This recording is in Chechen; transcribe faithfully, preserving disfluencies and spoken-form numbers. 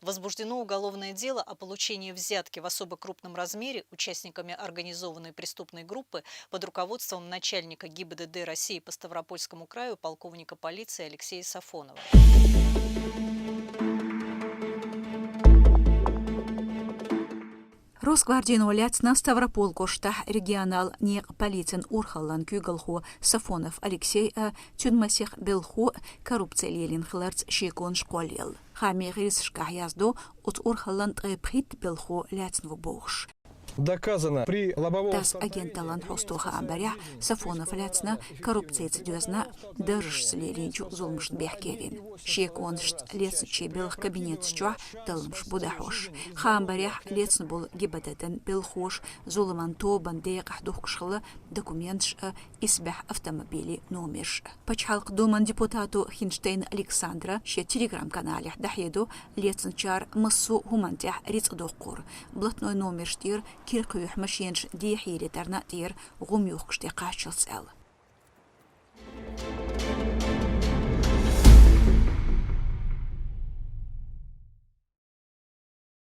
Возбуждено уголовное дело о получении взятки в особо крупном размере участниками организованной преступной группы под руководством начальника ГИБДД России по Ставропольскому краю полковника полиции Алексея Сафонова. Росгвардино лаьцна Ставрополь кӀоштахь регионал некъа полицин урхаллан куьйгалхо Сафонов Алексей а, цуьнан масех белхо а коррупци лелийна хиларца шеконаш кхоллаелла. Хааман гӀирсашкахь яздо, оцу урхаллан ткъе пхийтта белхо лаьцна ву бохуш. Доказано при лобовом ТАСС агенталлан хьосташа хаам барехь, Сафонов лаьцна коррупцица доьзна даржашца лелийначу зуламашна бехке вина. Шеконашца лецначийн белхан кабинеташ чохь талламаш бу дахьош. Хаам барехь, лецна болу ГИБДД-н белхоша зуламан тобанан декъахь духкуш хилла документаш а, исбаьхьа автомобилийн номерш а. Пачхьалкхан Думан депутато Хинштейн Александра шен Telegram-каналехь дӀахьедо, лецначара массо а хӀуманна тӀехь рицкъ доккхура, блатной номерш тӀера кира кхоьхьу машенаш дехьийре дарна а тӀера гӀум юхкуш тӀе кхаччалц аьлла.